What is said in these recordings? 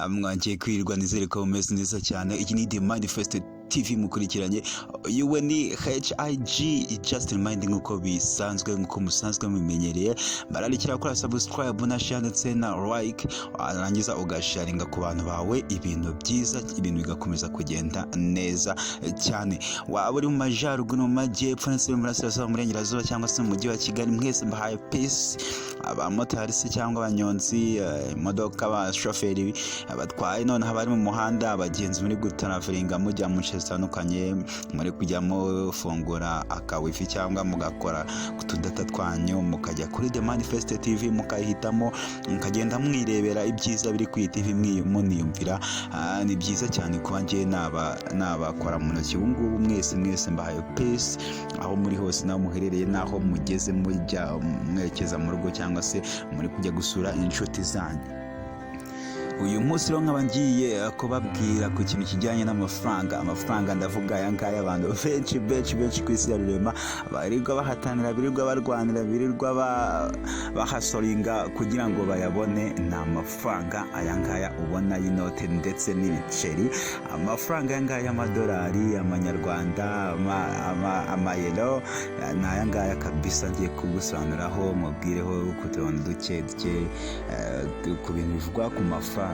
Mwangiye kwirirwa, nizere ko mumeze neza cyane. Iki ni The Manifest TV mukurikiranye, yewe ni HIG Justin Mind, nk'uko bisanzwe, nk'uko musanzwe mubimenyereye. Bararikira gukora subscribe na share ndetse na like, warangiza ugasharinga ku bantu bawe ibintu byiza, ibintu bigakomeza kugenda neza cyane. Waba uri mu majyaruguru, mu majyepfo ndetse no mu burasirazuba, mu burengerazuba cyangwa se mu mujyi wa Kigali, mwese mbahaye peace. Abamotari se cyangwa abanyonzi, imodoka, abashoferi batwaye, noneho abari mu muhanda, abagenzi muri gutaravelinga mujya mu nce zitandukanye, muri kujya mufungura akawifi cyangwa mugakora utudata twanyu, mukajya kuri The Manifest TV, mukayihitamo, mukagenda mwirebera ibyiza biri kuri iyi TV, muniyumvira. Ni byiza cyane kuba ngiye nabakora mu ntoki ubu ngubu. Mwese mwese mbahaye peace aho muri hose, n'aho muherereye, n'aho mugeze mujya mwerekeza mu rugo cyangwa se muri kujya gusura inshuti zanyu. Uyu munsi rero nkaba ngiye kubabwira ku kintu kijyanye n'amafaranga. Amafaranga ndavuga aya ngaya abantu benshi benshi benshi ku isi ya rurema birirwa bahatanira, birirwa barwanira, birirwa bahasoringa kugira ngo bayabone. Ni amafaranga aya ngaya ubona y'inote ndetse n'ibiceri, amafaranga aya ngaya y'amadolari, amanyarwanda, amayero, ni aya ngaya kabisa. Ngiye kugusobanuraho, mubwireho ku tuntu duke duke ku bintu bivugwa ku mafaranga.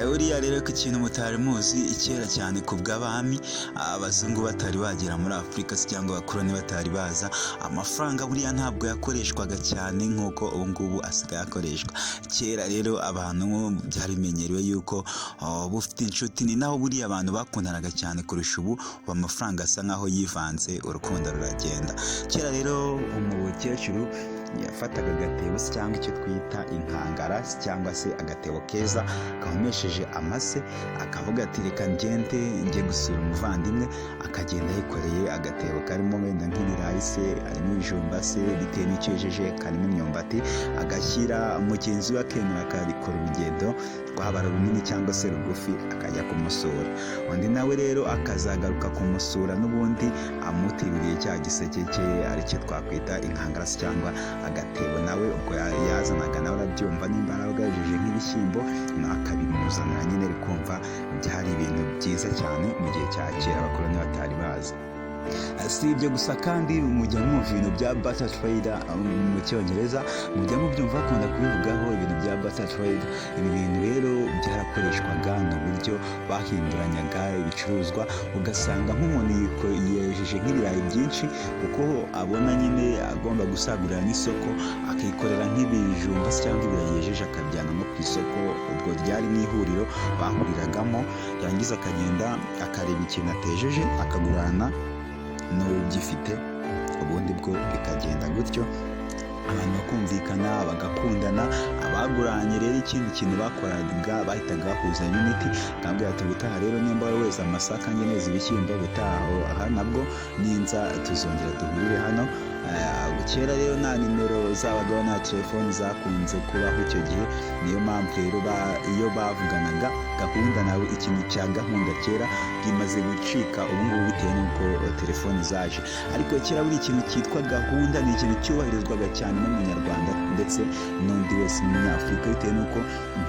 Buriya rero ko ikintu mutari muzi, kera cyane ku bw'abami, abazungu batari bagera muri Afurika se cyangwa abakoloni batari baza, amafaranga buriya ntabwo yakoreshwaga cyane nk'uko ubu ngubu asigaye akoreshwa. Kera rero abantu byari bimenyerewe yuko uba ufite inshuti, ni naho buriya abantu bakundanaga cyane kurusha ubu. Ubu amafaranga asa nkaho yivanze, urukundo ruragenda. Kera rero umukecuru yafataga agatebo se cyangwa icyo twita inkangara se cyangwa se agatebo keza gahomesheje amase, akavuga ati: "Reka ngende njye gusura umuvandimwe." Akagenda yikoreye agatebo karimo wenda nk'ibirayi se, harimo ibijumba se, bitewe n'icyo yejeje, karimo imyumbati, agashyira mugenzi we, akemera akabikora urugendo rwaba runini cyangwa se rugufi, akajya kumusura. Undi nawe rero akazagaruka kumusura n'ubundi amutiruriye cya giseke cye, aricyo twakwita inkangara se cyangwa agatebo. Nawe ubwo yazanaga, nawe arabyumva, nimba arabaga nk'ibishyimbo akabimuzanira nyine. Kumva byari ibintu byiza cyane mu gihe cya kera abakoloni batari bazi. Si ibyo gusa kandi, mujya mwumva ibintu bya barter trade mu Cyongereza, mujya mubyumva bakunda kubivugaho, ibintu bya barter trade. Ibi bintu rero byarakoreshwaga, ni uburyo bahinduranyaga ibicuruzwa, ugasanga nk'umuntu yejeje nk'ibirayi byinshi, kuko abona nyine agomba gusagurira n'isoko, akikorera nk'ibijumba se cyangwa ibirayi yejeje, akabijyana no ku isoko. Ubwo ryari nk'ihuriro bahuriragamo, yarangiza akagenda akareba ikintu atejeje, akagurana n'ugifite, ubundi bwo bikagenda gutyo, abantu bakumvikana, bagakundana. Abaguranye rero, ikindi kintu bakoraga, bahitaga bahuza unity, akambwira ati: "Ubutaha rero nimba wowe weza amasaka, njye neza ibishyimbo, ubutaha aha nabwo ninza tuzongera duhurire hano." Kera rero nta nimero zabagaho, nta telefoni zakunze kubaho icyo gihe. Niyo mpamvu rero iyo bavuganaga gahunda nawe, ikintu cya gahunda kera bimaze gucika ubu ngubu bitewe n'uko telefoni zaje, ariko kera buri kintu cyitwa gahunda ni ikintu cyubahirizwaga cyane n'Umunyarwanda ndetse n'undi wese w'Umunyafurika, bitewe n'uko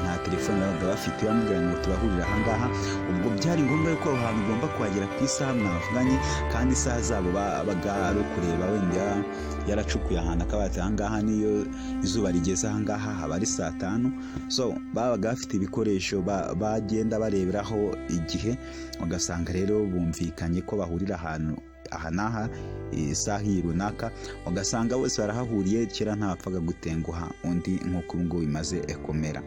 nta telefoni babaga bafite. Bamubwira ngo turahurira ahangaha, ubwo byari ngombwa yuko aho hantu ugomba kuhagera ku isaha mwavuganye, kandi isaha zabo babaga ari ukureba wenda yaracukuye ahantu akaba ati: "Ahangaha niyo izuba rigeze ahangaha haba ari saa tanu." So babaga bafite ibikoresho bagenda bareberaho igihe, ugasanga rero bumvikanye ko bahurira ahantu aha n'aha isaha iyi runaka, ugasanga bose barahahuriye. Kera ntapfaga gutenguha undi nk'uko ubu ngubu bimaze kumera.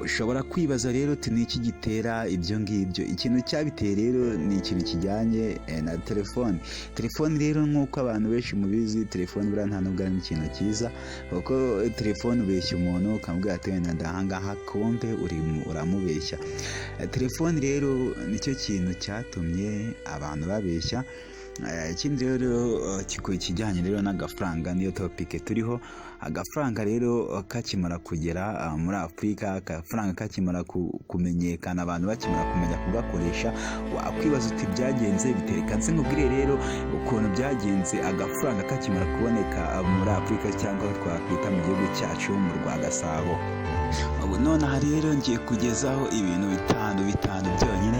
Ushobora kwibaza rero uti: "Ni iki gitera ibyo ngibyo?" Ikintu cyabiteye rero ni ikintu kijyanye na telefoni. Telefoni rero, nk'uko abantu benshi mubizi, telefoni buriya nta nubwo ari ikintu cyiza, kuko telefoni ubeshya umuntu ukamubwira ati: "Wenda ndahangaha," kumbe uramubeshya. Telefoni rero nicyo kintu cyatumye abantu babeshya. Ikindi rero kijyanye rero n'agafaranga, niyo topic turiho. Agafaranga rero kakimara kugera muri Afurika, agafaranga kakimara kumenyekana, abantu bakimara kumenya kugakoresha, wakwibaza uti: "Byagenze bitereka?" Nse nkubwire rero ukuntu byagenze agafaranga kakimara kuboneka muri Afurika cyangwa twakwita mu gihugu cyacu mu rwa Gasabo. Ubu Nonaha rero ngiye kugezaho ibintu bitanu bitanu byonyine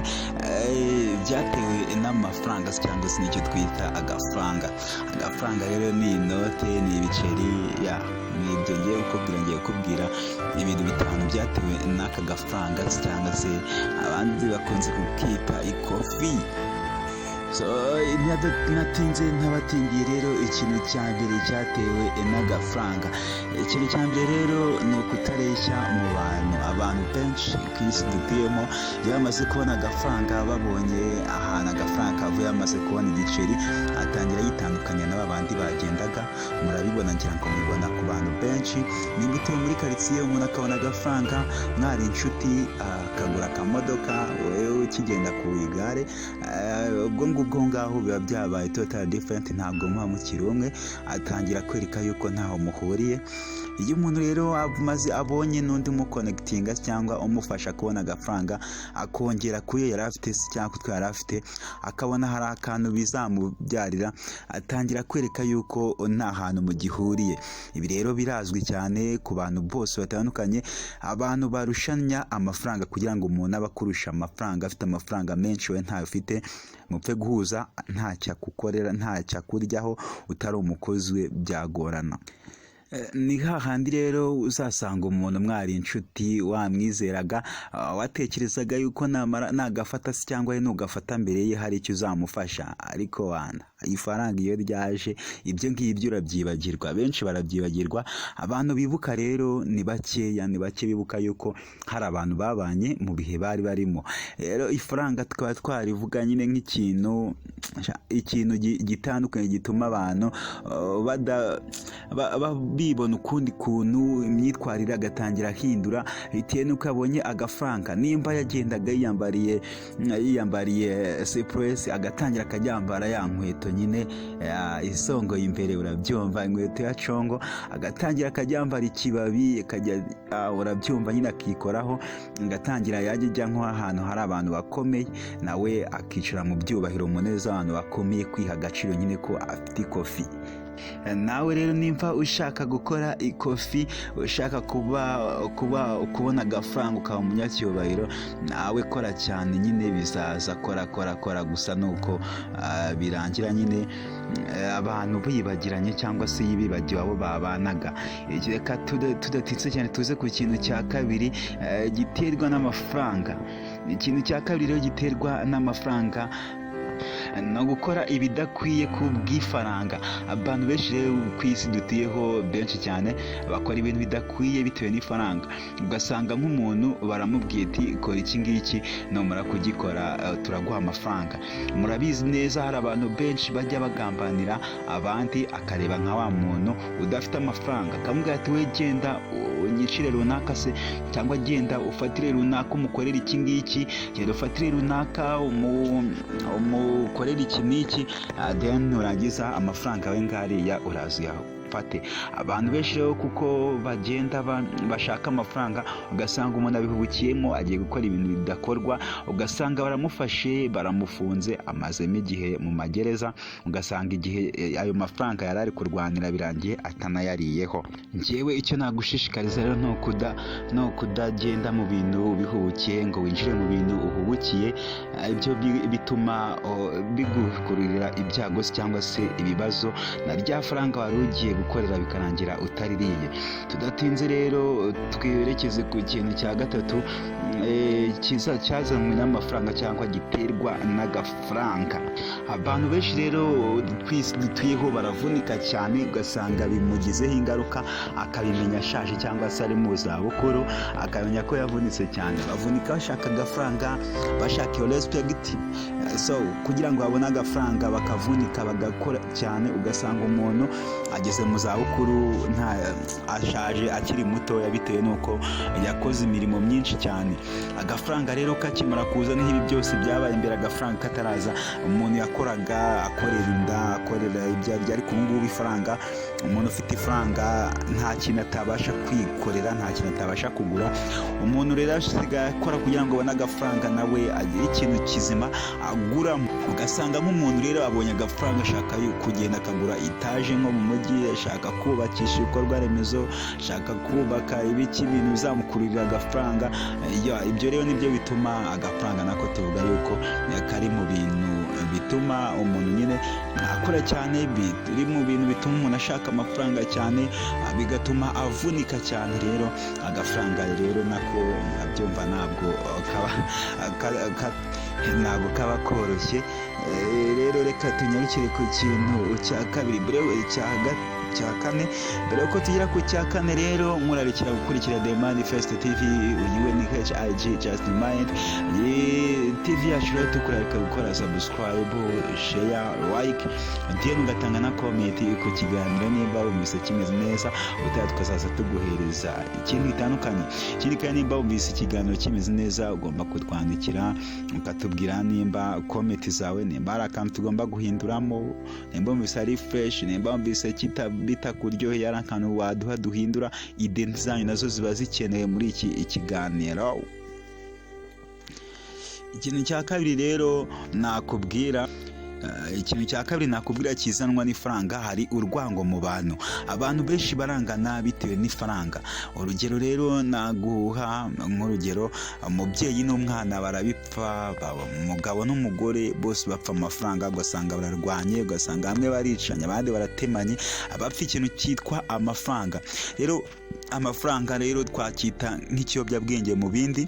byatewe n'amafaranga cyangwa se nicyo twita agafaranga. Agafaranga rero ni inote, ni ibiceri, ya ni ibyo ngiye kukubwira. Ngiye kukubwira ibintu bitanu byatewe n'aka gafaranga cyangwa se abandi bakunze kukita ikofi. So natinze ntabatindiye rero, ikintu cya mbere cyatewe n'agafaranga, ikintu cya mbere rero ni ukutareshya mu bantu. Abantu benshi ku isi dutuyemo, iyo bamaze kubona agafaranga, babonye ahantu agafaranga kavuye, bamaze kubona igiceri, atangira yitandukanya na bandi bagendaga. Murabibona, ngira ngo mubibona ku bantu benshi. Nimba utuye muri karitsiye, umuntu akabona agafaranga, mwari inshuti, akagura akamodoka, wowe ukigenda ku igare, ubwo ngubwo ngaho biba byabaye total different, ntabwo muba mukiri umwe, atangira kwereka yuko ntaho muhuriye. Iyo umuntu rero amaze abonye n'undi umuconnectinga cyangwa umufasha kubona agafaranga, akongera kuyo yari afite se cyangwa kutwo yari afite, akabona hari akantu bizamubyarira, atangira kwereka yuko nta hantu mugihuriye. Ibi rero birazwi cyane ku bantu bose batandukanye, abantu barushanya amafaranga. Kugira ngo umuntu abe akurusha amafaranga, afite amafaranga menshi we ntayo ufite, mupfe guhuza, ntacyo akukorera, ntacyo akuryaho, utari umukozi we byagorana. Ni hahandi rero uzasanga umuntu mwari inshuti, wamwizeraga, watekerezaga yuko namara nagafata se cyangwa we nugafata mbere ye hari icyo uzamufasha, ariko wana ifaranga iyo ryaje, ibyo ngibyo urabyibagirwa. Benshi barabyibagirwa. Abantu bibuka rero ni bakeya, ni bake bibuka yuko hari abantu babanye mu bihe bari barimo. Rero ifaranga tukaba twarivuga nyine nk'ikintu, ikintu gitandukanye gituma abantu bibona ukundi kuntu, imyitwarire agatangira ahindura bitewe n'uko abonye agafaranga. Nimba yagendaga yiyambariye sipuresi, agatangira akajyambara ya nkweto nyine isongoye imbere, urabyumva, inkweto ya congo, agatangira akajyambara ikibabi, akajya, urabyumva nyine, akikoraho, agatangira yajya ajya nk'ahantu hari abantu bakomeye, nawe akicara mu byubahiro, mu ntebe z'abantu bakomeye, kwiha agaciro nyine ko afite ikofi. Nawe rero nimba ushaka gukora ikofi, ushaka kuba kubona agafaranga, ukaba umunyacyubahiro, nawe kora cyane nyine, bizaza. Kora, kora, kora gusa, nuko birangira nyine abantu bibagiranye cyangwa se bibagiwe abo babanaga. Reka tudatinze cyane tuze ku kintu cya kabiri giterwa n'amafaranga. Ikintu cya kabiri rero giterwa n'amafaranga no gukora ibidakwiye ku bw'ifaranga. Abantu benshi rero ku isi dutuyeho, benshi cyane bakora ibintu bidakwiye bitewe n'ifaranga. Ugasanga nk'umuntu baramubwiye ati: "Kora iki ngiki, numara kugikora turaguha amafaranga." Murabizi neza, hari abantu benshi bajya bagambanira abandi, akareba nka wa muntu udafite amafaranga, akamubwira ati: "We genda unyicire runaka se, cyangwa genda ufatire runaka umukorere iki ngiki, genda ufatire runaka umukorere iki n'iki, then nurangiza amafaranga we ngariya uraza uyafate." Abantu benshi rero kuko bagenda bashaka amafaranga, ugasanga umuntu abihubukiyemo, agiye gukora ibintu bidakorwa, ugasanga baramufashe, baramufunze, amazemo igihe mu magereza, ugasanga igihe ayo mafaranga yari ari kurwanira birangiye atanayariyeho. Njyewe icyo nagushishikariza rero ni ukudagenda mu bintu bihubukiye, ngo winjire mu bintu uhubukiye. Ibyo bituma bigukururira ibyago se cyangwa se ibibazo, na rya faranga wari ugiye gukorera bikarangira utaririye. Tudatinze rero twerekeze ku kintu cya gatatu cyazanywe n'amafaranga cyangwa giterwa n'agafaranga. Abantu benshi rero ku isi dutuyeho baravunika cyane, ugasanga bimugizeho ingaruka, akabimenya ashaje cyangwa se ari mu zabukuru, akamenya ko yavunitse cyane. Bavunika bashaka agafaranga, bashaka iyo respect. So kugira ngo babone agafaranga bakavunika, bagakora cyane, ugasanga umuntu ageze mu zabukuru, nta ashaje akiri mutoya, bitewe n'uko yakoze imirimo myinshi cyane. Agafaranga rero kakimara kuza, n'ibi byose byabaye imbere agafaranga kataraza, umuntu yakoraga akorera inda, akorera ibyo arya, ariko ubu ngubu ifaranga, umuntu ufite ifaranga nta kintu atabasha kwikorera, nta kintu atabasha kugura. Umuntu rero asigaye akora kugira ngo abone agafaranga, nawe agire ikintu kizima aguramo. Ugasanga nk'umuntu rero abonye agafaranga, ashaka kugenda akagura etaje nko mu mujyi, ashaka kubakisha ibikorwa remezo, ashaka kubaka ibiki, ibintu bizamukururira agafaranga. Ibyo rero nibyo bituma agafaranga nako tuvuga yuko kari mu bintu bituma umuntu nyine akora cyane, biri mu bintu bituma umuntu ashaka amafaranga cyane, bigatuma avunika cyane. Rero agafaranga rero nako murabyumva ntabwo kaba koroshye. Rero reka tunyarukire ku kintu cya kabiri, mbere cya kane. Mbere yuko tugera ku cya kane rero, murarikira gukurikira The Manifest TV. Uyu ni HIG Just Mind. Iyi TV yacu rero tukurarika gukora subscribe, share, like, then ugatanga na comment ku kiganiro nimba wumvise kimeze neza. Ubutaha tukazaza tuguhereza ikindi gitandukanye. Ikindi kandi, nimba wumvise ikiganiro kimeze neza, ugomba kutwandikira ukatubwira nimba comment zawe, nimba hari akantu tugomba guhinduramo, nimba wumvise ari fresh, nimba wumvise bitakuryoheye, ari akantu waduha duhindura. Idea zanyu nazo ziba zikenewe muri iki ikiganiro. Ikintu cya kabiri rero nakubwira, ikintu cya kabiri nakubwira kizanwa n'ifaranga, hari urwango mu bantu. Abantu benshi barangana bitewe n'ifaranga. Urugero rero naguha nk'urugero, umubyeyi n'umwana barabipfa, umugabo n'umugore bose bapfa amafaranga, ugasanga bararwanye, ugasanga bamwe baricanye, abandi baratemanye, abapfa ikintu cyitwa amafaranga. Rero amafaranga rero twacyita nk'ikiyobyabwenge mu bindi,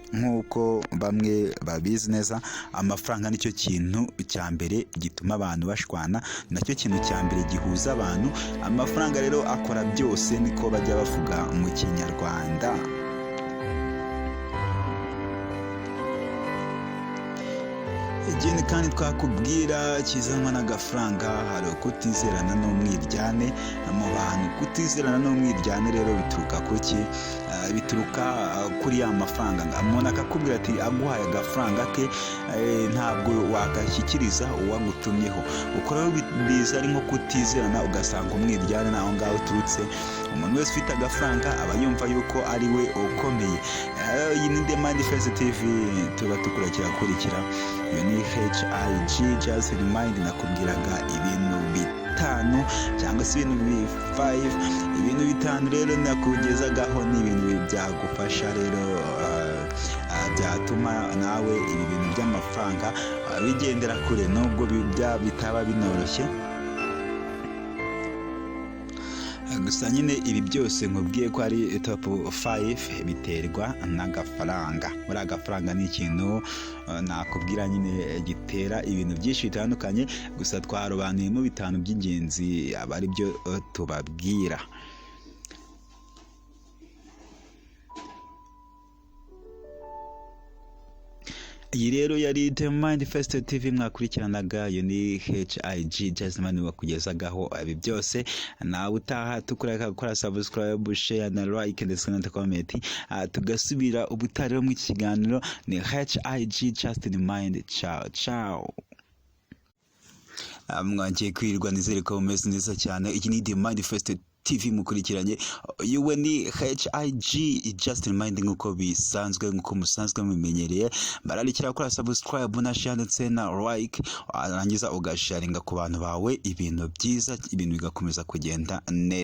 nk'uko bamwe babizi neza. Amafaranga nicyo kintu cya mbere gituma abantu bashwana, nacyo kintu cya mbere gihuza abantu. Amafaranga rero akora byose, niko bajya bavuga mu Kinyarwanda. Ikindi kandi twakubwira kizanwa n'agafaranga, hari ukutizerana n'umwiryane mu bantu. Kutizerana n'umwiryane rero bituruka kuki? Bituruka kuri ya mafaranga. Umuntu akakubwira ati aguhaye agafaranga ke, ntabwo wagashyikiriza uwagutumyeho. Uko rero biza ari nko kutizerana, ugasanga umwiryane naho ngaho uturutse. Umuntu wese ufite agafaranga aba yumva yuko ari we ukomeye. Iyi ni The Manifest TV, tuba tukurakira gukurikira. Iyo ni HIG Just Remind. Nakubwiraga ibintu 5 cyangwa se ibintu 5, ibintu 5 rero nakugezagaho ni ibintu byagufasha rero, byatuma nawe ibi bintu by'amafaranga bigendera kure, nubwo bitaba binoroshye. Gusa nyine ibi byose nkubwiye ko ari top 5 biterwa n'agafaranga. Muri agafaranga ni ikintu nakubwira nyine gitera ibintu byinshi bitandukanye, gusa twarobanuyemo 5 by'ingenzi, aba ari byo tubabwira. Iyi rero yari The Manifest TV mwakurikiranaga. Iyo ni HIG Jasmine bakugezagaho ibi byose. Nawe utaha tukureka gukora subscribe, share na like ndetse na comment, tugasubira ubutaha rero mu iki kiganiro. Ni HIG Justin Mind. Ciao ciao. Mwagiye kwirirwa, nizere ko mumeze neza cyane. Iki ni The Manifest TV mukurikiranye. Yewe ni HIG Justin Mind, nk'uko bisanzwe, nk'uko musanzwe mubimenyereye. Bararikira gukora subscribe na share ndetse na like, warangiza ugasharinga ku bantu bawe ibintu byiza, ibintu bigakomeza kugenda neza.